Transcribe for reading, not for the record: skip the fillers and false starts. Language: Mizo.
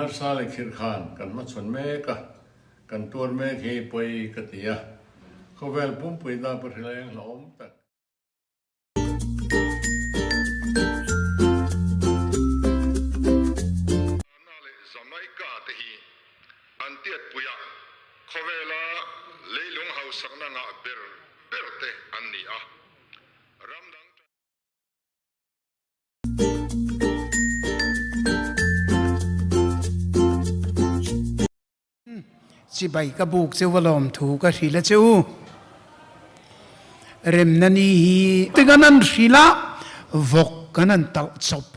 harsa leh khirh khan kan hmachhawn mek a, kan tuar mek hi pawi ka ti a, khawvel pumpui dap a hrileng hlauhawm tak. Ghana leh Jamaica te hi an tiatpuia khawvela leilung hausakna ngah ber ber te an ni a, ram dang. Chibai ka buk cheu a lawm thu ka hrilh a che u. Remna ni hi. Tikan an hrilh a, vawk kan han talh chawp.